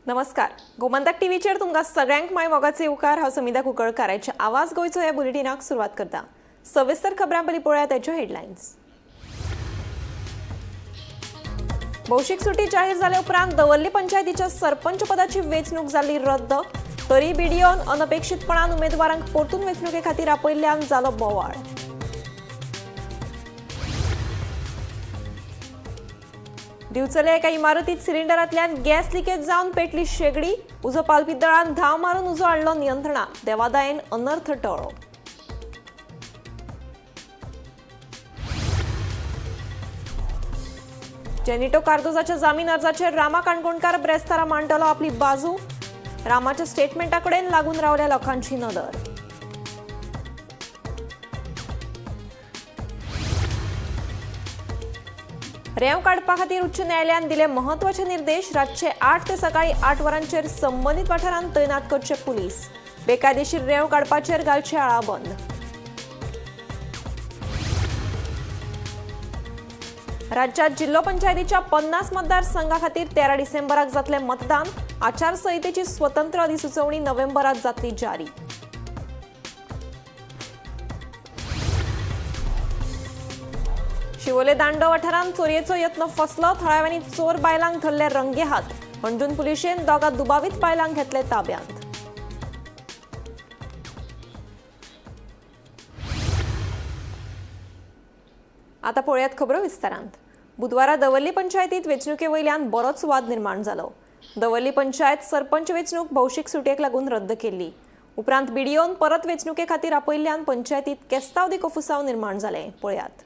नमस्कार, गोमंतक टीव्हीचेर तुमकां सगळ्यांक माय मोगाचे उपकार. हांव समिता कुंकळकाराचे आवाज गोंयचो ह्या बुलेटिनाक सुरवात करता. सविस्तर खबरां पयलीं पळोवया ताच्यो हेडलायन्स. भौशीक सुटी जाहीर जाले उपरांत दवर्ली पंचायतीच्या सरपंच पदाची वेंचणूक जाली रद्द. तरी बीडीओन अनपेक्षीतपणान उमेदवारांक परतून वेंचणुके खातीर आपयल्ल्यान जालो बोवाळ. दिवचले एका इमारतीत सिलिंडरांतल्यान गॅस लिकेज जावन पेटली शेगडी. उजो पालपी दळान धांव मारून उजो हाडलो नियंत्रणात. देवादायेन अनर्थ टळ्ळो. जेनिटो कार्दोजाच्या जामीन अर्जाचेर रामा काणकोणकार ब्रेस्तारा मांडटलो आपली बाजू. रामाच्या स्टेटमेंटा कडेन लागून रावल्या लोकांची नदर. रेंव काडपा खातीर उच्च न्यायालयान दिले म्हत्वाचे निर्देश. रातचे 8 ते सकाळी 8 वरांचेर संबंदीत वाठारांत तैनात करचे पुलीस. बेकायदेशीर रेंव काडपाचेर घालचे आळाबंद. राज्यात जिल्हो पंचायतीच्या 50 मतदारसंघा खातीर 13 डिसेंबराक जातलें मतदान. आचारसंहितेची स्वतंत्र अधिसुचोवणी नोव्हेंबरात जातली जारी. शिवोले दांडो वाठारांत चोरयेचो यत्न फसलो. थळाव्यांनी चोर बायलांक धरले रंगेहात. हणजूण पुलिशेन दोगा दुबावीत बायलांक घेतले ताब्यांत. आता पळोवयात खबरो विस्तारांत. बुधवारा दवर्ली पंचायतीत वेंचणुके वयल्यान बरोच वाद निर्माण जालो. दवर्ली पंचायत सरपंच वेंचणूक भौशीक सुटयेक लागून रद्द केल्ली. उपरांत बीडीओन परत वेंचणुके खातीर आपयल्ल्यान पंचायतीत केस्तांव दी कोफुसांव निर्माण जालें. पळयात.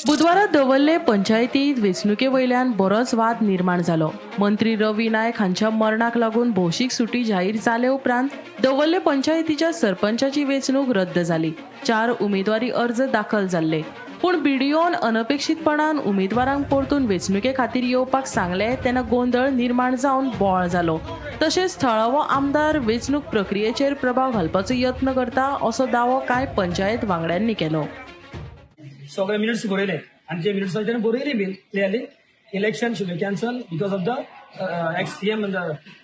बुधवारा दवर्ले पंचायतीत वेंचणुके वयल्यान बरोच वाद निर्माण जालो. मंत्री रवी नायक हांच्या मरणाक लागून भौशीक सुटी जाहीर जाले उपरांत दवर्ले पंचायतीच्या सरपंचाची वेंचणूक रद्द जाली. 4 उमेदवारी अर्ज दाखल जाल्ले, पूण बीडीओन अनपेक्षीतपणान उमेदवारांक परतून वेंचणुके खातीर येवपाक सांगले तेन्ना गोंदळ निर्माण जावन बोवाळ जालो. तशेंच थळावो आमदार वेंचणूक प्रक्रियेचेर प्रभाव घालपाचो यत्न करता असो दावो कांय पंचायत वांगड्यांनी केलो. सगळे मिनिट्स बरयले आनी जे मिनिट्स आसा तेणे बरयले बीन clearly election should be cancel because of the ex CM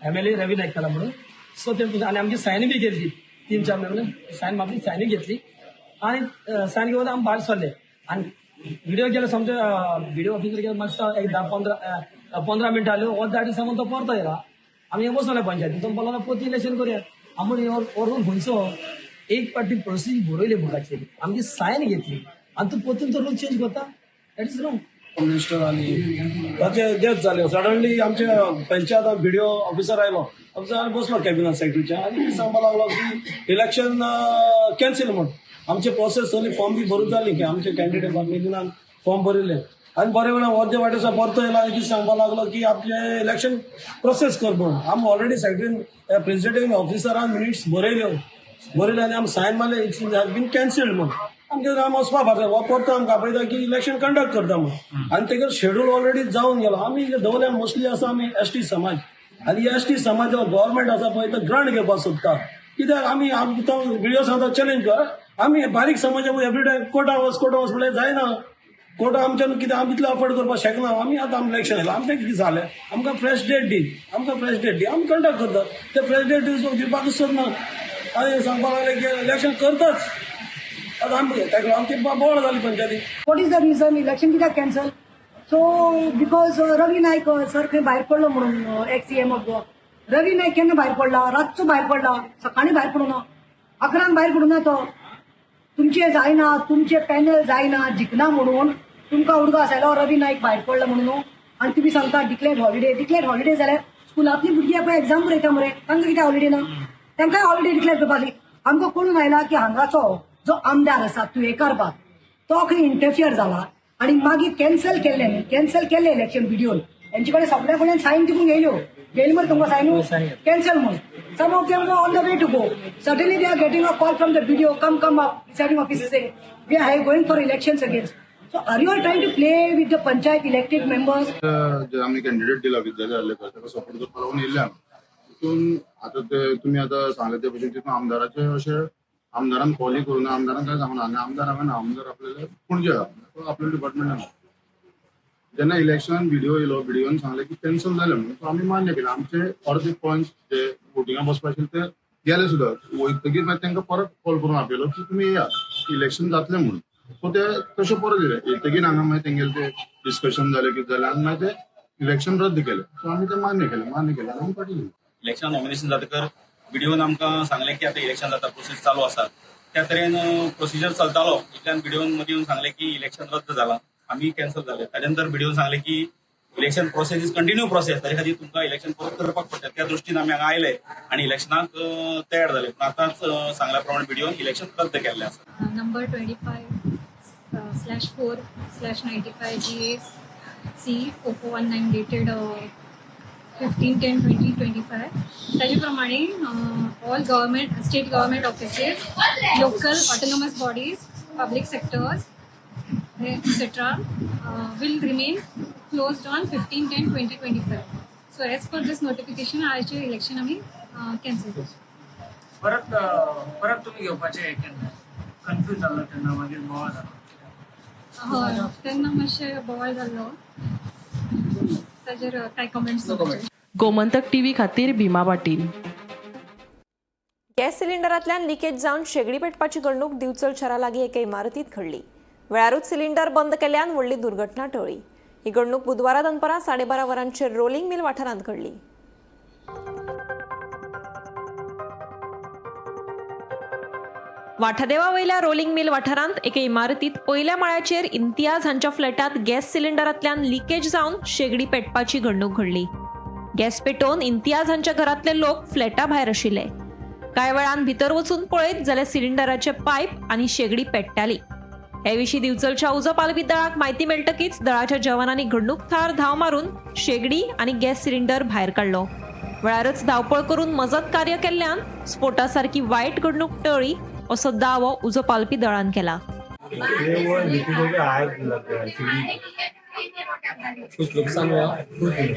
MLA Ravi Naik केला म्हणून. सो ते आनी आमची सायन बी केली. 3-4 मेंबरांनी सायन मारली, सायनूय घेतली आनी सायन घेवन आमी भायर सरले. आनी व्हिडिओ गेलो समज व्हिडिओ ऑफिसर गेलो मातसो एक 10-15 मिनटां आल्यो. अर्द आठ सांगून तो परतो येयला. आमी बसले पंचायतीन. तो म्हणपाक लागलो परती इलेक्शन करूया. आमी हो रूल खंयचो? एक पाटी प्रोसिजर बरयली बुकाचेर, आमची सायन घेतली आनी तूं परतून तो रूल चेंज करता, that is wrong. Minister आनी ताचे डेथ जाले. सडनली आमचे पंचायत बीडीओ ऑफिसर आयलो. ऑफिसर बसलो कॅबिनेट सेक्रेटरीच्या आनी सांगपाक लागलो की इलेक्शन कॅन्सील म्हूण. आमचे प्रोसेस सगळी फॉर्म बी भरून जाली की आमचे कॅन्डिडेट नितीनान फॉर्म भरिल्ले आनी बरे वेळान अर्दे वाटेसा परतो येयला आनी कितें सांगपाक लागलो की आपले इलेक्शन प्रोसेस कर म्हणून. आमी ऑलरेडी सेक्रेटरीन प्रेसिडेंट ऑफिसरान मिनिट्स बरयल्यो बरयले आनी आमी सायन मारले, it's has been cancelled म्हूण. आमचे आमी वचपा भायर हो परतो आमकां आपयता की इलेक्शन कंडक्ट करता म्हूण आनी तेगेलो शेड्यूल ऑलरेडी जावन गेलो. आमी दवरल्या मोस्टली आसा आमी एस टी समाज आनी एस टी समाज गव्हर्मेंट आसा पळय तो ग्रांट घेवपाक सोदता. कित्याक आमी आमकां तो विडिओ सांगता चॅलेंज कर. आमी बारीक समाज एवरी टायम कोर्टा वच कोर्टा वच म्हणल्यार जायना. कोर्टा आमच्यान कितें आमी इतलें अफोर्ड करपाक शकना. आमी आतां आमी इलेक्शन येयलां, आमचें कितें जालें, आमकां फ्रेश डेट दी, आमकां फ्रेश डेट दी, आमी कंडक्ट करता. ते फ्रेश डेट दिवपाकूच सोदना आनी सांगपाक लागले की इलेक्शन करताच. आतां आमी ताका आमची बोवाळ जाली पंचायती. What is the reason election कित्याक cancel? So because Ravi Naik sir खंय भायर पडलो म्हणून, ex CM of Goa Ravi Naik केन्ना भायर पडला? रातचो भायर पडला, सकाळी भायर पडूना, 11 भायर पडूना तो. तुमचे जायना, तुमचे पॅनल जायना, जिखना म्हणून तुमकां उडगास आयलो रवी नायक भायर पडलो म्हणून. आनी तुमी सांगता डिक्लेअर हॉलिडे. डिक्लेअर हॉलिडे जाल्यार स्कुलांतली भुरगीं पळय एग्जाम बरयता मरे, तांकां कितें हॉलिडे ना? तांकांय हॉलिडे डिक्लेअर करपाक. आमकां कळून आयला की हांगाचो जो आमदार आसा तुयेकार बाब तो खंय इंटरफियर जाला आनी मागीर कॅन्सल केल्ले न्ही, कॅन्सल केल्ले इलेक्शन बिडिओन. हेंचे कडेन सगळ्या कडल्यान सायन तिकून घेयल्यो, घेयली मरे तुमकां सायन कॅन्सल म्हणून. Some of them on the way to go, suddenly they are getting a call from the BDO, come, come up, presiding officer saying we are going for elections against. So are you are trying to play with the panchayat elected members? जे आमी candidate दिला विद्यालय आर्लेकर ताका support करपाक लागून येयल्ले आमी. तितून आतां ते तुमी आतां सांगले ते भशेन तितून आमदाराचे अशें आमदारान कॉलय करूं ना, आमदारान कांय सांगूना. आनी आमदार हांगा ना, आमदार आपल्याले पणजे आहा, तो आपल्या डिपार्टमेंटान. जेन्ना इलेक्शन बिडिओ येयलो, बिडिओन सांगलें की कॅन्सल जालें म्हणून, सो आमी मान्य केलें. आमचे अर्दे पंच जे वोटिंगा बसपा आशिल्ले ते गेले सुद्दां. वयतकीर मागीर तांकां परत कॉल करून आपयलो की तुमी येया, इलेक्शन जातलें म्हणून. सो ते तशें परत येयले. येतकीर हांगा मागीर तेंगेले ते डिस्कशन जालें, कितें जालें आनी मागीर ते इलेक्शन रद्द केलें. सो आमी तें मान्य केलें, मान्य केलें आनी आमी फाटीं गेले. इलेक्शन नॉमिनेशन जातकर बिडिओन आमकां सांगलें की आतां इलेक्शन जाता, प्रोसेस चालू आसा. त्या तरेन प्रोसिजर चलतालो. इतल्यान बिडिओन मदीं येवन सांगलें की इलेक्शन रद्द जालां, आमी कॅन्सल जाले. ताजे नंतर बिडिओन सांगलें की election process is continue process, ताजे खातीर तुमकां इलेक्शन परत करपाक पडटा. त्या दृश्टीन आमी हांगा आयले आनी इलेक्शनाक तयार जाले. पूण आतांच सांगल्या प्रमाणे बिडिओन इलेक्शन रद्द केल्लें आसा. Number 25/4/95 GAC 4419 dated 15/10/2025. ताजे प्रमाणे all government, state government offices, local autonomous bodies, public sectors etcetera will remain closed on 15/10/2025. So as per this notification आयचे इलेक्शन आमी कॅन्सल करचे. परत परत तुमी घेवपाचें हें केन्ना कन्फ्यूज जाल्लो तेन्ना मागीर बोवाळ जालो? हय, तेन्ना मातशें बोवाळ जाल्लो, ताजेर कांय कमेंट्स. गोमंतक टीव्ही खातीर भीमा पाटील. गॅस सिलिंडरांतल्यान लिकेज जावन शेगडी पेटपाची घडणूक दिवचल शारा लागीं एके इमारतींत घडली. वेळारूच सिलिंडर बंद केल्ल्यान व्हडली दुर्घटना टळ्ळी. ही घडणूक बुधवारा दनपरां 12:30 वरांचेर रोलिंग मिल वाठारांत घडली. वाठादेवा वयल्या रोलिंग मिल वाठारांत एके इमारतींत पयल्या माळ्याचेर इम्तियाज हांच्या फ्लॅटांत गॅस सिलिंडरांतल्यान लिकेज जावन शेगडी पेटपाची घडणूक घडली. गॅस पेटोवन इम्तियाज हांच्या घरांतले लोक फ्लॅटा भायर आशिल्ले. कांय वेळान भितर वचून पळयत जाल्यार सिलिंडराचे पायप आनी शेगडी पेट्टाली. हे विशीं दिवचलच्या उजो पालवी दळाक म्हायती मेळटकीच दळाच्या जवानांनी घडणूक थळार धांव मारून शेगडी आनी गॅस सिलिंडर भायर काडलो. वेळारच धांवपळ करून मजत कार्य केल्ल्यान स्फोटा सारकी वायट घडणूक टळ्ळी असो दावो उजो पालपी दळान केला. ये वो लीकेज हो गया, आग लग गया सीढ़ी। कुछ नुकसान हुआ? कुछ नहीं।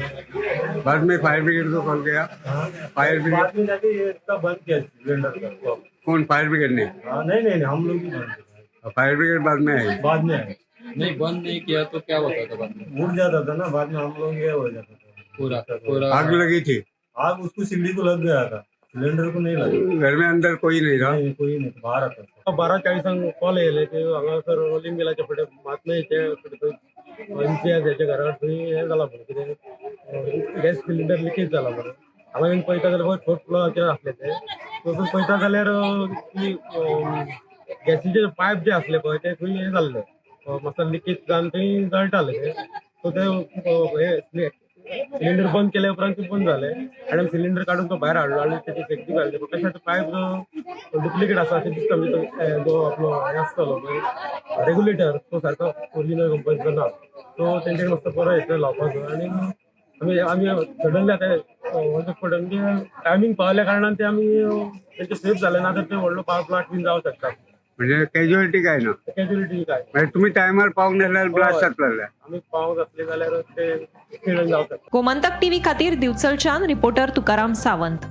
बाद में फायर ब्रिगेड को कॉल किया? फायर ब्रिगेड बाद में जाके ये इसका बंद किया सिलेंडर का। कौन, फायर ब्रिगेड ने? हाँ, नहीं नहीं नहीं, हम लोग ही बंद किया। फायर ब्रिगेड बाद में आई? बाद में आए। नहीं, बंद नहीं किया तो क्या होता था बाद में? उड़ जाता था ना बाद में, हम लोग ये हो जाता था। पूरा पूरा आग लगी थी? आग उसको सीढ़ी को लग गया था, सिलेंडर को नहीं लगा। घर में अंदर कोई नहीं था? नहीं, कोई नहीं, बाहर आता था। 12:40 कॉल येयले की हांगासर रोलिंग मिलाच्या फुडें मातयेचे फुडें इम्तियाज हेच्या घरा थंय हें जालां म्हणून, कितें गॅस सिलिंडर लिकेज जाला म्हणून. हांगा येवन पळयता जाल्यार पळय फोर्थ फ्लोराचेर आसले ते. वचून पळयता जाल्यार ती गॅसीचे पायप जे आसले पळय ते थंय हें जाल्ले, मातसो लिकेज जावन थंय जळटाले ते. सो ते हे सिलिंडर बंद केल्या उपरांत ते बंद जाले आनी आमी सिलिंडर काडून तो भायर हाडलो आनी तेची सेफ्टी घातली. पूण तशें पायप जो डुप्लिकेट आसा अशें दिसता. म्हणजे तो जो आपलो हें आसतलो पळय रेगुलेटर, तो सारको ओरिजिनल कंपनीचो ना. सो तेंच्यानी मातसो बरो हें लावपाचो. आनी आमी आमी सडनली आतां ऑन the spot म्हणजे टायमींग पावल्या कारणान ते आमी तेंचे सेफ जाले ना तर ते व्हडलो पावर प्लांट बीन जावं शकता. म्हणजे कॅज्युअलिटी काय ना? कॅज्युअलिटी काय. म्हणजे तुम्ही टायमार पावंक नासल्यार ब्लास्ट जातले. आमी पावंक आसले जाल्यार ते एक्सिडंट जावं शकता. गोमंतक टीव्ही खातीर दिवचलच्यान रिपोर्टर तुकाराम सावंत.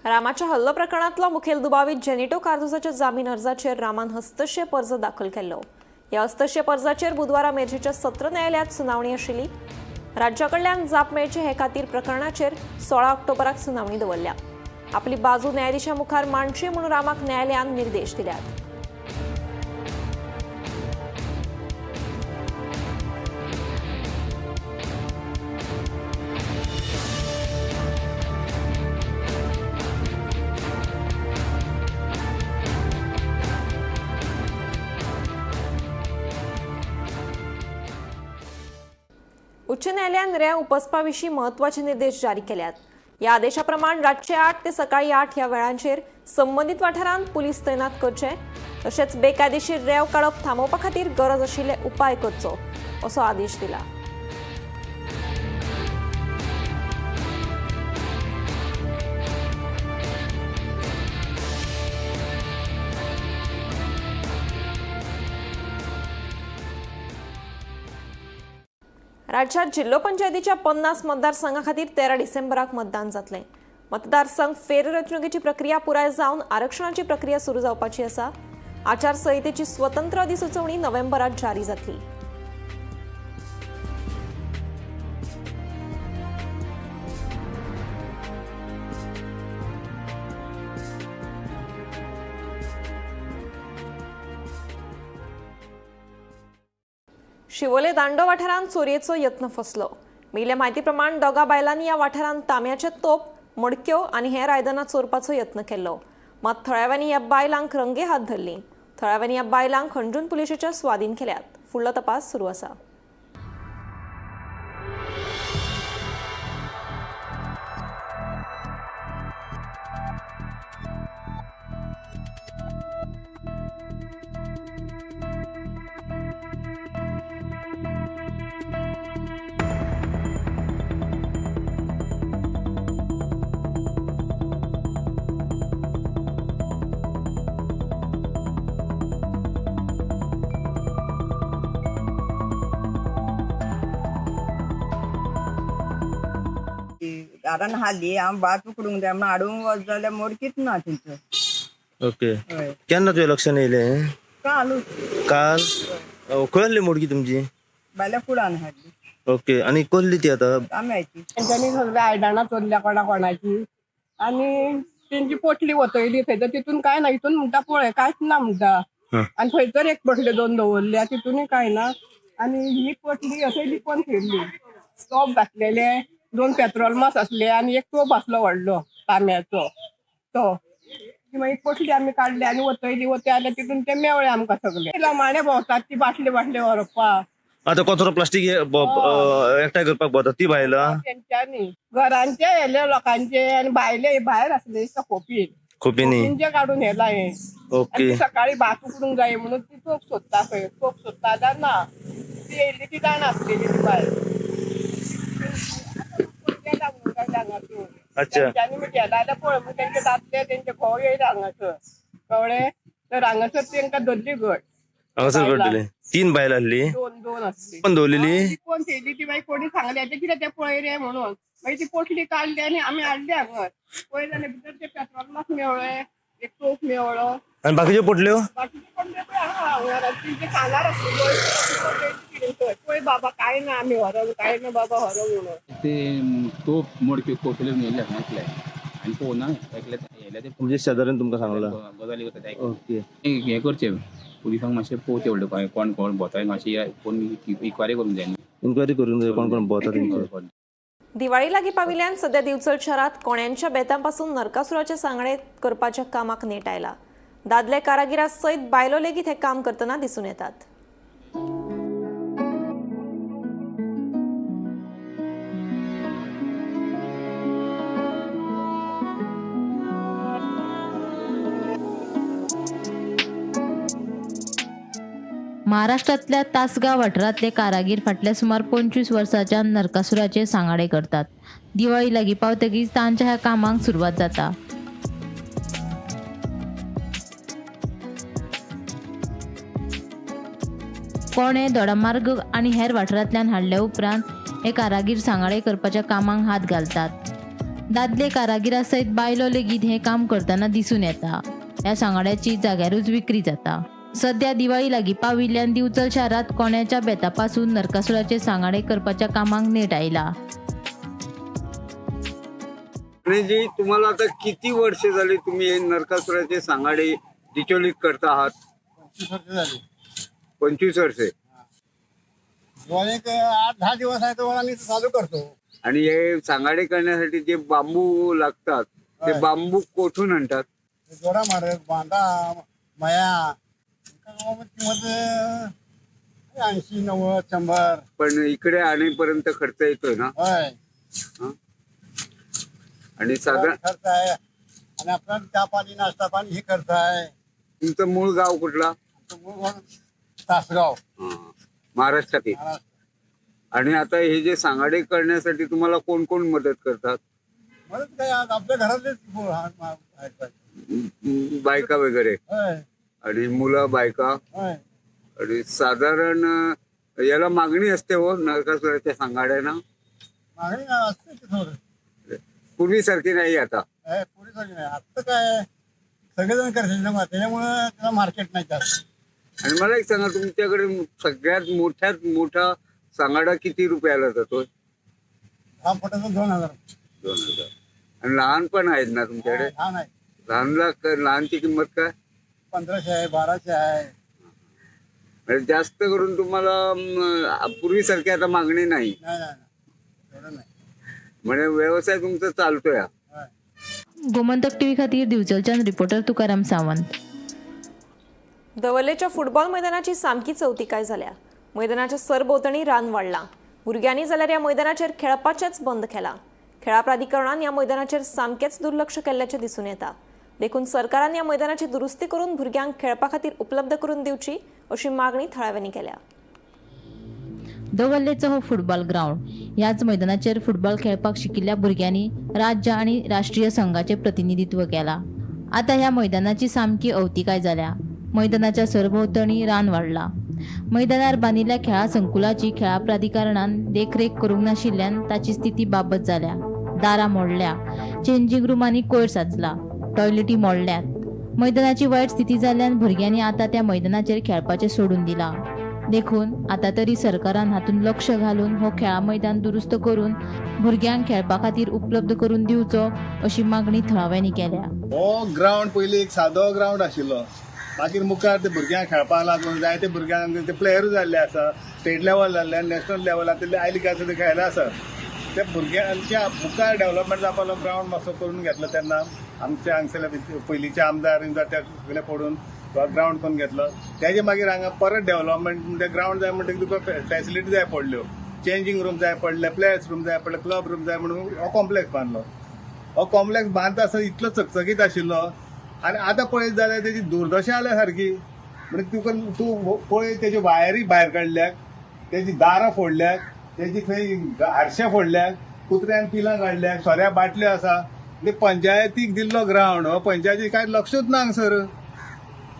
रामाच्या हल्लो प्रकरणातलो मुखेल दुबावीत जेनिटो कार्दोजाच्या जामीन अर्जाचेर रामान हस्तक्षेप अर्ज दाखल केल्लो. ह्या हस्तक्षेप अर्जाचेर बुधवारा मेरशेच्या सत्र न्यायालयात सुनावणी आशिल्ली. राज्या कडल्यान जाप मेळची हे खातीर प्रकरणाचेर 16 ऑक्टोबराक सुनावणी दवरल्या. आपली बाजू न्यायाधिशा मुखार मांडची म्हणून रामाक न्यायालयान निर्देश दिल्यात. उच्च न्यायालयान रेंव उपसपा विशीं म्हत्वाचे निर्देश जारी केल्यात. ह्या आदेशा प्रमाण रातचे 8 ते सकाळी 8 ह्या वेळांचेर संबंदीत वाठारांत पुलीस तैनात करचे, तशेंच बेकायदेशीर रेंव काडप थांबोवपा खातीर गरज आशिल्ले उपाय करचो असो आदेश दिला. राज्यात जिल्हो पंचायतीच्या 50 मतदारसंघा खातीर 13 डिसेंबराक मतदान जातलें. मतदारसंघ फेररचणुकेची प्रक्रिया पुराय जावन आरक्षणाची प्रक्रिया सुरू जावपाची आसा. आचारसंहितेची स्वतंत्र अधिसुचोवणी नोव्हेंबरात जारी जातली. शिवोले दांडो वाठारांत चोरयेचो यत्न फसलो. मेळिल्ल्या म्हायती प्रमाण दोगा बायलांनी ह्या वाठारांत तांब्याचे तोप, मडक्यो आनी हेर आयदनां चोरपाचो यत्न केल्लो. मात थळाव्यांनी ह्या बायलांक रंगे हात धरली. थळाव्यांनी ह्या बायलांक खंडून पुलिशेच्या स्वाधीन केल्यात. फुडलो तपास सुरू आसा. दारान हाली हांव भात उकडूंक जाय म्हणून हाडूंक वच जाल्यार मोडकीच ना थंयसर. ओके. हय. केन्ना तुवें लक्षान येयलें? कालूच. काल खंय आहली मोडकी तुमची? बायल्या कुडान हाडली. ओके, आनी कसली ती आतां? तांब्याची. तेंच्यांनी सगळीं आयदनां चोरल्या कोणा कोणाची आनी तेंची पोटली वतयली थंयसर. तितून कांय ना. हितून म्हणटा पळय कांयच ना म्हणटा. आनी थंयसर एक पोटली दोन दवरल्या, तितूनय कांय ना. आनी ही पोटली अशें लिपोवन थेयल्ली. तोप घातलेले, दोन पेट्रोल मास आसले आनी एक तोप आसलो व्हडलो तांब्याचो. तो ती मागीर पोटली आमी काडली आनी वतयली. वतय जाल्यार तितून ते मेवळे आमकां सगळे. लमाणे भोंवतात ती बाटले बाटले व्हरपाक. आतां कचरो प्लास्टीक एकठांय करपाक भोंवतात ती बायलां? तेंच्यांनी घरांचे हेले लोकांचे आनी भायले भायर आसले दिसता खोपीन. खोपीनी. खोपींचे काडून हेला हें. ओके. आनी सकाळी भात उकडूंक जाय म्हणून ती तोप सोदता खंय. तोप सोदता जाल्यार ना. ती येयल्ली ती जाणा आसलेली ती बायल. गेला म्हणून हांगासर. अच्छा. तेंच्यांनी गेला जाल्यार पळय म्हण तेंचे दादले तेंचे घोव येयले हांगासर. कळ्ळें? तर हांगासर तेंकां धरली घट. हांगासर घडलेले तीन बायलां आहली? दोन दोन आसली. कोण दवरलेली? कोण थेयली ती मागीर कोणी सांगले हेजें कितें तें पळय रे म्हणून. मागीर ती पोटली काडली आनी आमी हाडली हांगर. पळय जाल्यार भितर ते पेट्रोल मास मेवळें, एक तोप मेवळो. आनी बाकीच्यो पोटल्यो? बाकीचे कोण ते पळय आहा हांगर. तेंचे कानार आसली. पळय बाबा कांय ना आमी व्हरोन, कांय ना बाबा व्हरोन म्हणून. ते तोप मोडक्यो कोसळून येयले हांगा एकले आनी पळोवना एकले येयले ते. म्हणजे शेजाऱ्यान तुमकां सांगलां? गजाली करता ते. ओके. हें करचें पुलिसांक मातशें पळोवचें पडलें कोण कोण भोंवता मातशी कोण इन्क्वायरी करूंक जाय न्हू. इन्क्वायरी करूंक जाय कोण कोण भोंवता तेंचे. दिवाळी लागीं पाविल्ल्यान सध्या दिवचल शारांत कोण्यांच्या बेतांपासून नरकासुराचे सांगणे करपाच्या कामाक नेट आयला. दादले कारागिरा सयत बायलो लेगीत हें काम करतना दिसून येतात. महाराष्ट्रांतल्या तासगांव वाठारांतले कारागीर फाटल्या सुमार 25 वर्सांच्यान नरकासुराचे सांगाडे करतात. दिवाळी लागीं पावतकीच तांच्या ह्या कामाक सुरवात जाता. कोणे दोडामार्ग आनी हेर वाठारांतल्यान हाडल्या उपरांत हे कारागीर सांगाडे करपाच्या कामाक हात घालतात. दादले कारागिरा सयत बायलो लेगीत हें काम करतना दिसून येता. ह्या सांगाड्याची जाग्यारूच विक्री जाता. सध्या दिवाळी लागीं पाविल्ल्यान दिवचल शारांत कोण्याच्या बेतापासून नरकासुराचे सांगाडे करपाच्या कामाक नेट आयला. जी, तुम्हाला आता किती वर्ष झाली तुम्ही हे नरकासुराचे सांगाडे डिचोलीत करता आहात? 25 वर्ष झाली. 25 वर्षे. दिवाळीक 8-10 दिवस आहे तो आम्ही चालू करतो. आणि हे सांगाडे करण्यासाठी जे बांबू लागतात ते बांबू कोठून आणतात? दोडा मारत, बांदा, मया किंमत 80, 90, 100. पण इकडे आणेपर्यंत खर्च येतोय ना? होय. आणि साधारण खर्च आहे आणि आपला चहा पाणी नाश्ता पाणी हे खर्च आहे. तुमचं मूळ गाव कुठला? आमचं मूळ गाव तासगाव. महाराष्ट्रातील. आणि आता हे जे सांगाडे करण्यासाठी तुम्हाला कोण कोण मदत करतात? मदत काय आपल्या घरातलेच बायका वगैरे आणि मुलं बायका. आणि साधारण याला मागणी असते हो नरकासुराच्या सांगाड्यांना? मागणी असते की थोडं. पूर्वीसारखी नाही आता. पुढे नाही, आत्ता काय सगळेजण करतात ना, त्याच्यामुळं त्याला मार्केट नाही जास्त. आणि मला एक सांगा, तुमच्याकडे सगळ्यात मोठ्यात मोठा सांगाडा किती रुपयाला जातो? 10 फुटाचा 2000. 2000. आणि लहान पण आहेत ना तुमच्याकडे? लहान आहे. लहानला लहानची किंमत काय? 1500 आहे, 1200 आहे. म्हणजे जास्त करून तुम्हाला पूर्वीसारखी आता मागणी नाही. नाही नाही नाही, एवढं नाही. म्हणजे व्यवसाय तुमचा चालतोय हा. गोमंतक टीव्ही खातीर दिवचलच्यान रिपोर्टर तुकाराम सावंत. दवर्लेच्या फुटबॉल मैदानाची सामकी चवतिकाय जाल्या. मैदानाच्या सरभोवतणी रान वाडलां. भुरग्यांनी जाल्यार ह्या मैदानाचेर खेळपाचेंच बंद केलां. खेळा प्राधिकरणान ह्या मैदानाचेर सामकेंच दुर्लक्ष केल्ल्याचें दिसून येता. देखून सरकारान ह्या मैदानाची दुरुस्ती करून भुरग्यांक खेळपा खातीर उपलब्ध करून दिवची अशी मागणी थळाव्यांनी केल्या. दवल्लेचो हो फुटबॉल ग्रावंड. ह्याच मैदानाचेर फुटबॉल खेळपाक शिकिल्ल्या भुरग्यांनी राज्य आनी राष्ट्रीय संघाचें प्रतिनिधित्व केलां. आतां ह्या मैदानाची सामकी अवतिकाय जाल्या. मैदानाच्या सरभोंवतणी रान वाडलां. मैदानार बांदिल्ल्या खेळा संकुलाची खेळा प्राधिकरणान देखरेख करूंक नाशिल्ल्यान ताची स्थिती बाबत जाल्या. दारां मोडल्या, चेंजींग रुमांनी कोयर साचला, टॉयलेटी मोडल्यात. मैदानाची वायट स्थिती जाल्ल्यान भुरग्यांनी आतां त्या मैदानाचेर खेळपाचें सोडून दिलां. देखून आतां तरी सरकारान हातूंत लक्ष घालून हो खेळा मैदान दुरुस्त करून भुरग्यांक खेळपा खातीर उपलब्ध करून दिवचो अशी मागणी थळाव्यांनी केल्या. हो ग्रावंड पयलीं एक सादो ग्रावंड आशिल्लो, मागीर मुखार ते भुरग्यांक खेळपाक लागून जायते भुरग्यांक ते प्लेयरूय जाल्ले आसा, स्टेट लेवल जाल्ले, नॅशनल लेवलार ते आयली आसा ते खेळले आसा. ते भुरग्यांच्या मुखार डेव्हलपमेंट जावपाक ग्रावंड मातसो करून घेतलो तेन्ना आमचे हांगसरले पयलींचे आमदार त्या सगळे पडून ग्रावंड करून घेतलो. तेजे मागीर हांगा परत डेव्हलपमेंट म्हणजे ग्रावंड जाय म्हणटकीर तुका फॅसिलिटी जाय पडल्यो, चेंजींग रूम जाय पडले, प्लेयर्स रूम जाय पडले, क्लब रूम जाय म्हणून हो कॉम्प्लेक्स बांदलो. हो कॉम्प्लेक्स बांदता आसतना इतलो चकचकीत आशिल्लो आनी आतां पळयत जाल्यार तेजी दुर्दशा जाल्या सारकी. म्हणजे तुका तूं पळय तेज्यो वायरी भायर काडल्यात, तेजी दारां फोडल्यात, तेजी खंय आरशे फोडल्यात, कुत्र्यान पिलां काडल्यात, सोऱ्या बाटल्यो आसा. म्हणजे पंचायतीक दिल्लो ग्रावंड हो पंचायती कांय लक्षूच ना हांगसर.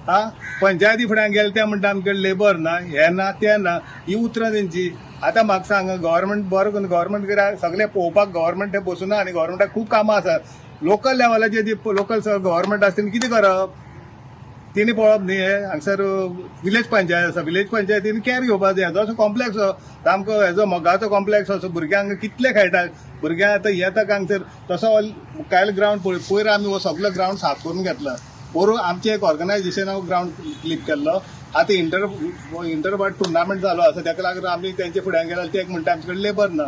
हा पंचायती फुड्यान गेले ते म्हणटा आमचे लेबर ना, हें ना, तें ना, ही उतरां तेंची. आतां म्हाका सांग, गव्हर्मेंट बरो करून गव्हर्मेंट कित्याक सगळें पळोवपाक गव्हर्मेंट थंय बसूना आनी गव्हर्मेंटाक खूब कामां आसा. लोकल लेवलाचेर जी लोकल गव्हर्मेंट आसा तेणी कितें करप, तेणी पळोवप न्ही. हें हांगसर विलेज पंचायत आसा, विलेज पंचायतीन कॅर घेवपाक जाय. हेजो असो कॉम्प्लेक्स सामको हेजो मोगाचो कॉम्प्लेक्स असो भुरग्यांक कितले खेळटात भुरग्यांक आतां येता हांगसर तसो मुखायल ग्रावंड पळय. पयर आमी हो सगलो ग्रावंड साफ करून घेतला. पोरूं आमचें एक ऑर्गनायजेशनान ग्रावंड क्लिप केल्लो. आतां इंटरवार्ड टुर्नामेंट जालो आसा, ताका लागून आमी तेंच्या फुड्यान गेले. ते एक म्हणटा आमचे कडेन लेबर ना.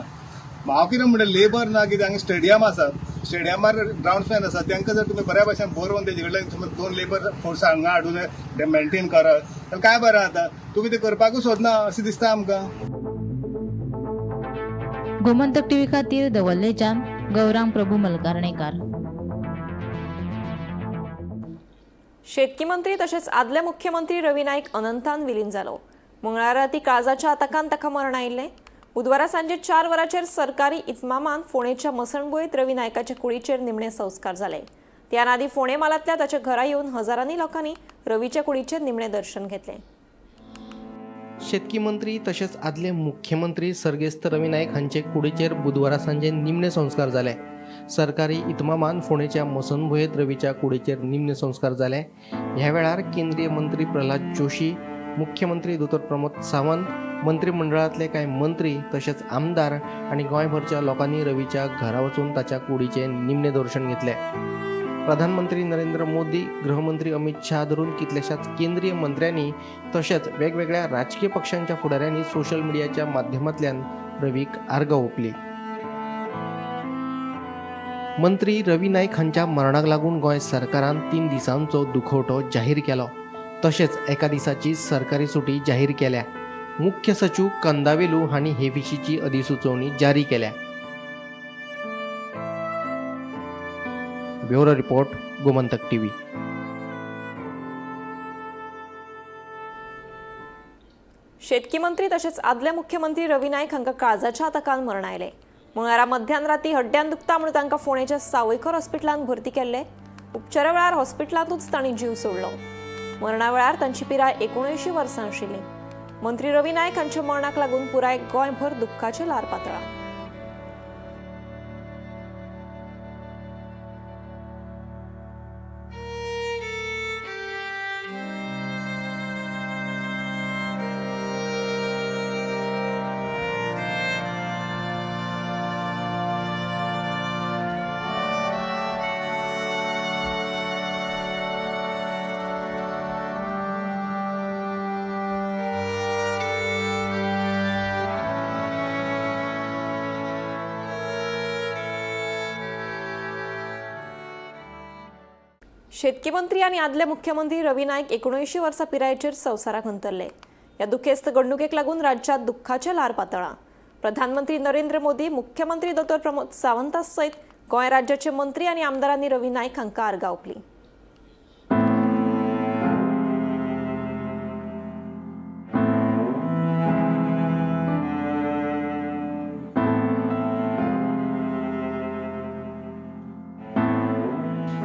हांव कितें म्हणटा, लेबर ना कित्याक हांगा स्टेडियम आसा, स्टेडियमार ग्रावंड्समॅन आसा, तांकां जर तुमी बऱ्या भशेन बरोवन तेजे कडल्यान समज 2 लेबर फोर्स हांगा हाडून ते मेंटेन करत जाल्यार काय बरें जाता. तुमी तें करपाकूच सोदना अशें दिसता आमकां. गोमंतक टीव्ही खातीर दवल्लेच्यान गौरांग प्रभू मलकारणेकार. शेतकी मंत्री तशेंच आदले मुख्यमंत्री रवी नायक अनंतान विलीन जालो. मंगळारा राती काळजाच्या आताकान ताका मरण आयिल्लें. बुधवारा सांजे 4 वरांचेर सरकारी इतमामान फोंडेच्या मसणभुंयेंत रवी नायकाच्या कुडीचेर निमणे संस्कार जाले. त्यान आदी फोंडे मालांतल्या ताच्या घरा येवन हजारांनी लोकांनी रवीच्या कुडीचेर निमणे दर्शन घेतलें. शेतकी मंत्री तशेंच आदले मुख्यमंत्री सर्गेस्त रवी नायक हांचे कुडीचेर बुधवारा सांजे निमणे संस्कार जाले. सरकारी इतमामान फोंडेच्या मसणभुंयेंत रवीच्या कुडीचेर निमणे संस्कार जाले. ह्या वेळार केंद्रीय मंत्री प्रल्हाद जोशी, मुख्यमंत्री दोतोर प्रमोद सावंत, मंत्रिमंडळांतले कांय मंत्री तशेंच आमदार आनी गोंयभरच्या लोकांनी रवीच्या घरा वचून ताच्या कुडीचें निमणें दर्शन घेतलें. प्रधानमंत्री नरेंद्र मोदी, गृहमंत्री अमित शाह धरून कितल्याशाच केंद्रीय मंत्र्यांनी तशेंच वेगवेगळ्या राजकीय पक्षांच्या फुडाऱ्यांनी सोशल मिडियाच्या माध्यमांतल्यान रवीक आर्गां ओंपली. मंत्री रवी नायक हांच्या मरणाक लागून गोंय सरकारान 3 दिसांचो दुखवटो जाहीर केलो. तशेंच एका दिसाची सरकारी सुटी जाहीर केल्या. मुख्य सचिव कंदावेलू हांणी हे विशींची अधिसुचोवणी जारी केल्या. Bureau report, Gomantak TV. शेतकी मंत्री तशेंच आदले मुख्यमंत्री रवी नायक हांकां काळजाच्या आताकान मरण आयलें. मंगळारा मध्यान राती हड्ड्यान दुखता म्हणून तांकां फोंडेच्या सावयकर हॉस्पिटलांत भरती केल्ले. उपचारा वेळार हॉस्पिटलांतूच तांणी जीव सोडलो. मरणा वेळार तांची पिराय 79 वर्सां आशिल्ली. मंत्री रवी नायक हांच्या मरणाक लागून पुराय गोंयभर दुख्खाचें ल्हार पातळ्ळां. शेतकी मंत्री आनी आदले मुख्यमंत्री रवी नायक 79 वर्सां पिरायेचेर संवसाराक अंतरले. ह्या दुखेस्त घडणुकेक लागून राज्यांत दुख्खाचें ल्हार पातळ्ळां. प्रधानमंत्री नरेंद्र मोदी, मुख्यमंत्री दोतोर प्रमोद सावंता सयत गोंय राज्याचे मंत्री आनी आमदारांनी रवी नायक हांकां आर्गां ओंपलीं.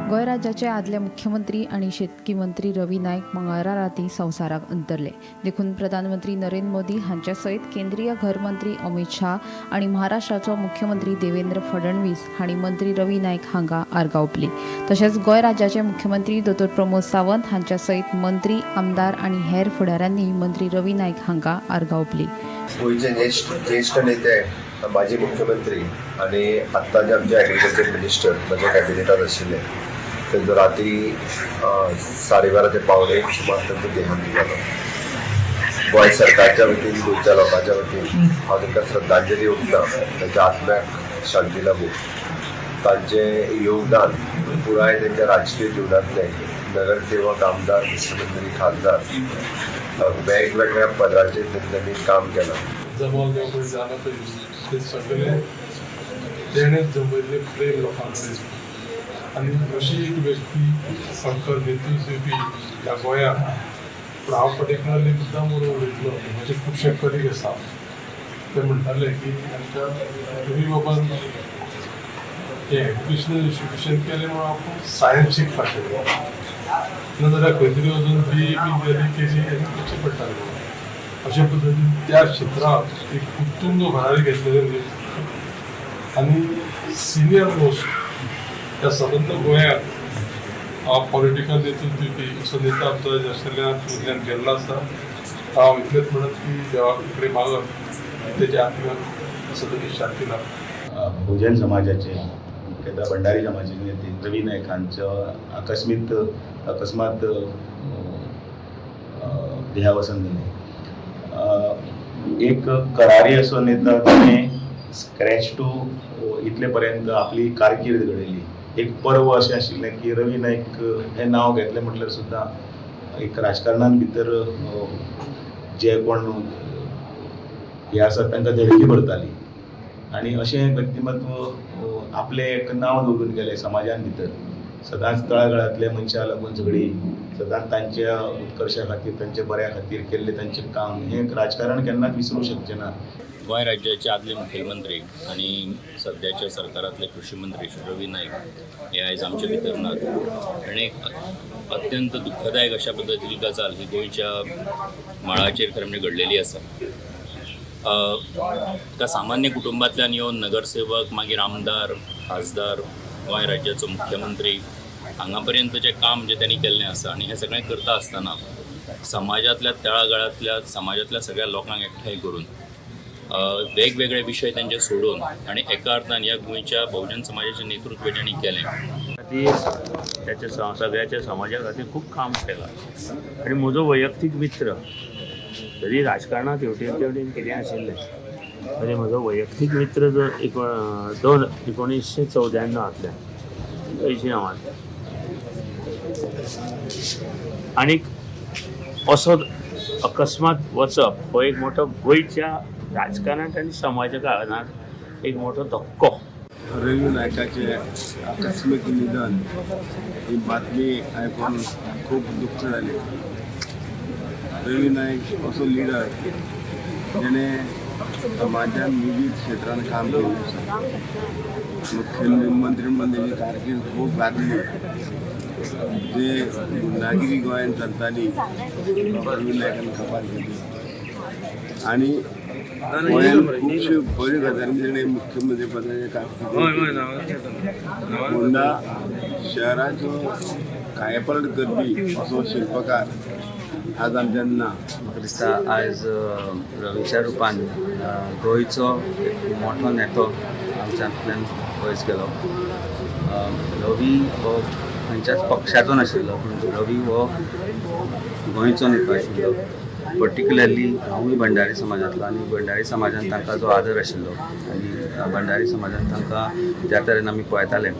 गोंय राज्याचे आदले मुख्यमंत्री आनी शेतकी मंत्री रवी नायक मंगळारा राती संवसाराक अंतरले. देखून प्रधानमंत्री नरेंद्र मोदी हांचे सयत केंद्रीय घर मंत्री अमित शाह आनी महाराष्ट्राचो मुख्यमंत्री देवेंद्र फडणवीस हांणी मंत्री रवी नायक हांकां आर्गां ओंपली. तशेंच गोंय राज्याचे मुख्यमंत्री दोतोर प्रमोद सावंत हांच्या सयत मंत्री, आमदार आनी हेर फुडाऱ्यांनी मंत्री रवी नायक हांकां आर्गां ओंपली. गोंयचे ज्येश्ठ नेते, माजी मुख्यमंत्री आनी आत्ताचे आमचे एग्रीकल्चर मिनिस्टर म्हज्या कॅबिनेटात आशिल्ले, तेंचो राती 12:30 ते 12:45 सुमार तेंचो देहांत जालो. गोंय सरकारच्या वतीन, गोंयच्या लोकांच्या वतीन हांव तांकां श्रद्धांजली ओंपता. तांच्या आत्म्याक शांती लाबूं. तांचें योगदान पुराय तेंच्या राजकीय जिवनांतलें, नगरसेवक, आमदार, मुख्यमंत्री, खासदार, वेगवेगळ्या पदांचेर तेंच्यांनी काम केलां. जमाव पळय जाला पळय ते सगळे तेणें जमयल्ले प्रेम लोकां कडेन आनी अशी एक व्यक्ती खर नेतृत्व दिवपी ह्या गोंयांत. पूण हांव पर्टिक्युलरली मुद्दाम म्हणून उलयतलो, म्हजे खुबशे कलीग आसा, ते म्हणटाले की आमच्या रवी बाबान हें एज्युकेशनल इन्स्टिट्यूशन केलें म्हणून आपूण सायन्स शिकपाक शकलो, ना जाल्यार खंय तरी वचून बी ए बी जाली केली आनी करचें पडटालें म्हणून. अशे पद्दतीन त्या क्षेत्रांत एक उत्तुंग भरारी घेतलेले आनी सिनियर मोस्ट ह्या सबंद गोंयांत पॉलिटिकल नेतृत्व दिवपी असो नेता आमचो आशिल्ल्यान गेल्लो आसा. हांव इतलेंच म्हणत की देवा कडेन मागत तेच्या आत्म्याक सदांच शांती लाभ. बहुजन समाजाचे, मुख्यतः भंडारी समाजाचे नेते रवी नायक हांचो अकस्मात देहावसन जालें. एक करारी असो नेता ताणें स्क्रॅच टू इतले पर्यंत आपली कारकीर्द घडयली. एक पर्व अशें आशिल्लें की रवी नायक हें नांव घेतलें म्हटल्यार सुद्दां एक राजकारणान भितर जे कोण हे आसात तांकां धडकी भरताली आनी अशें व्यक्तिमत्व आपलें एक नांव दवरून गेलें समाजान भितर. सदांच तळागाळांतल्या मनशां लागून झगडी, सदांच तांच्या उत्कर्शा खातीर, तांच्या बऱ्या खातीर केल्लें तांचें काम, हें राजकारण केन्नाच विसरूंक शकचें ना. गोंय राज्याचे आदले मुखेलमंत्री आनी सद्याच्या सरकारांतले कृशी मंत्री श्री रवी नायक हे आयज आमचे भितर नात. आनी एक अत्यंत दुख्खदायक अशा पद्दतीची गजाल ही गोंयच्या मळाचेर खरें म्हणजे घडलेली आसा. एका सामान्य कुटुंबांतल्यान येवन नगरसेवक, मागीर आमदार, खासदार, गोंय राज्याचो मुख्यमंत्री हांगा पर्यंत जें काम जें त्यांनी केल्लें आसा आनी हें सगळें करता आसतना समाजांतल्या तळागाळांतल्या समाजांतल्या सगळ्या लोकांक एकठांय करून वेगवेगळे विशय तांचे सोडून आनी एका अर्थान ह्या गोंयच्या बहुजन समाजाचें नेतृत्व तांणी केलें. खातीर त्याच्या सगळ्याच्या समाजा खातीर खूब काम केलां आनी म्हजो वैयक्तीक मित्र तरी राजकारणांत हेवटेन तेवटेन कितें आशिल्लें तरी म्हजो वैयक्तीक मित्र जो 1994 अंयशीं आनीक असो अकस्मात वचप हो एक मोठो गोंयच्या राजकारणांत आनी समाजा कारणांत एक मोठो धक्को. रवी नायकाचे आकस्मीक निधन ही बातमी आयकून खूब दुख्ख जालें. रवी नायक असो लिडर जेणे समाजान विविध क्षेत्रान काम केल्लें आसा. मुख्यमंत्री म्हणून तेजी कारकीर्द खूब गाजली. जे गुंडागिरी गोंयांत चलताली रवी नायकान खबर केली. आनी गोंयांत खुबश्यो बऱ्यो गजाली ताणें मुख्यमंत्री पदाचें काम होंडा शहराचो कायापलट करपी असो शिल्पकार आज आमच्यान ना. म्हाका दिसता आयज रवीच्या रुपान गोंयचो एक मोठो नेतो आमच्यांतल्यान पयस गेलो. रवी हो खंयच्याच पक्षाचो नाशिल्लो, पूण रवी हो गोंयचो नेतो आशिल्लो. पर्टिक्युलरली हांवूय भंडारी समाजांतलो आनी भंडारी समाजान तांकां जो आदर आशिल्लो आनी भंडारी समाजान तांकां ज्या तरेन आमी पळयताले,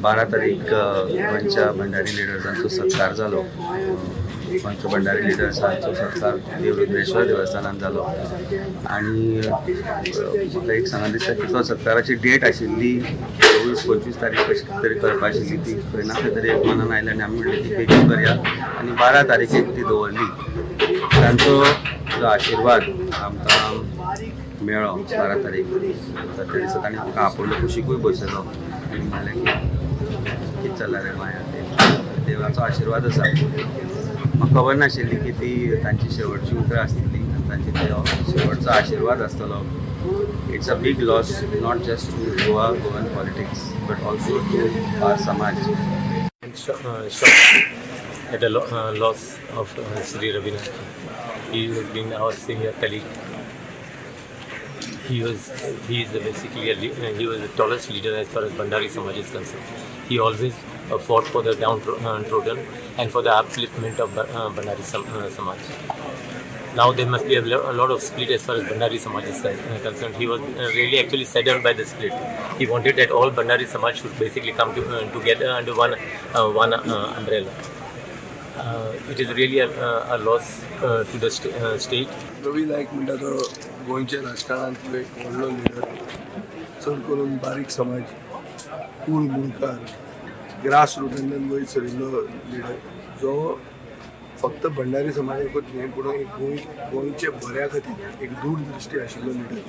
12 तारीख गोंयच्या भंडारी लिडर्सांचो सत्कार जालो. गोंयच्या भंडारी लिडर्सांचो सत्कार देवरुद्रेश्वर देवस्थानान जालो आनी म्हाका एक सांगा दिसता की तो सत्काराची डेट आशिल्ली 24-25 तारीख कशी तरी करपा आशिल्ली, ती खंय ना खंय तरी एक मनान आयली आनी आमी म्हणलें ती बेगीन करया आनी 12 तारखेक ती दवरली. तांचो जो आशिर्वाद आमकां मेळ्ळो 12 तारीख त्या दिसा तांणी आमकां आपोवलो, कुशिकूय बसयलो आनी म्हणलें की कितें चल्लां रे गोंयांत, ते देवाचो आशिर्वाद आसा. म्हाका खबर नाशिल्ली की ती तांची शेवटची उतरां आसतली आनी तांची तो शेवटचो आशिर्वाद आसतलो. It's a big loss not just to Goa, Goan politics, but also to our samaj. I'm shocked at the loss of Shri Ravi Naik. He has been our senior colleague. He was the tallest leader as far as Bhandari Samaj is concerned. He always fought for the downtrodden and for the upliftment of Bhandari Samaj. Now there must be a lot of split as far as Bhandari Samaj is concerned. He was really actually saddened by the split. He wanted that all Bhandari Samaj should basically come together under one umbrella. It is really a loss to the state. Ravi Naik म्हणटा तो गोंयच्या राजकारणांतलो एक व्हडलो leader, चड करून बारीक समाज, कूळ मुणकार, ग्रास रुटांतल्यान वयर सरिल्लो लिडर, जो फक्त भंडारी समाजाकूच न्हय पूण एक गोंयच्या बऱ्या खातीर एक दूरदृश्टी आशिल्लो लिडर.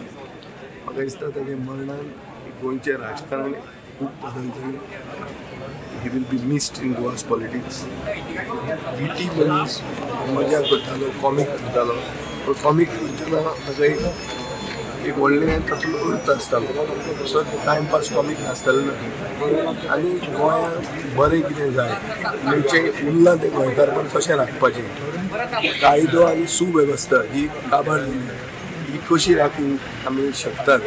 म्हाका दिसता ताच्या मरणान गोंयचें राजकारण खूब बदलतलें. He will be missed in Goa's politics. Witty मनीस, मजा करतालो, कॉमीक करतालो, पूण कॉमीक करतना ताका एक व्हडलें तातूंत अर्थ आसतालो, सो टायमपास कॉमीक नासतालो ना. आनी गोंयांत बरें कितें जाय, गोंयचें उरलां तें गोंयकारपण कशें राखपाचें, कायदो आनी सुवेवस्था ही काबार जाली ही कशी राखूंक आमी शकतात,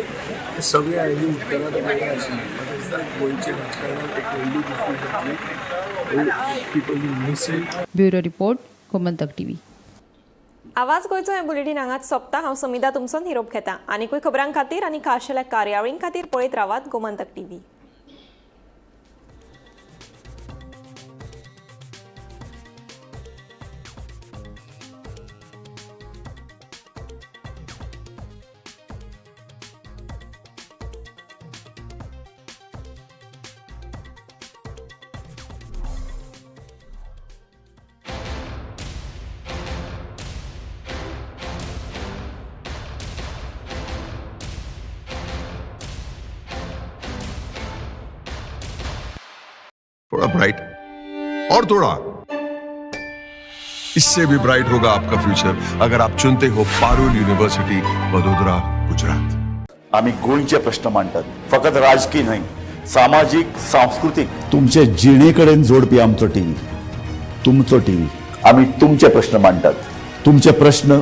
हें सगळें हांणी उत्तरां तांकां आशिल्लीं. म्हाका दिसता गोंयच्या राजकारणांत एक व्हडली दुखी जातली. People will miss him. Bureau report, Gomantak TV. आवाज गोंयचो हें बुलेटीन हांगाच सोंपता. हांव समिधा तुमचो निरोप घेता. आनीकूय खबरां खातीर आनी खाशेल्या कार्यावळीं खातीर पळयत रावात गोमंतक टीव्ही. थोड़ा ब्राइट और थोड़ा इससे भी ब्राइट होगा आपका फ्यूचर अगर आप चुनते हो पारुल यूनिवर्सिटी वडोदरा गुजरात. आमी गोंयचे प्रश्न मांडटात, फकत राजकीय न्हय, सामाजीक, सांस्कृतीक, तुमचे जिणे कडेन जोडपी आमचो टीव्ही, तुमचो टीव्ही. आमी तुमचे प्रश्न मांडटात, तुमचे प्रश्न.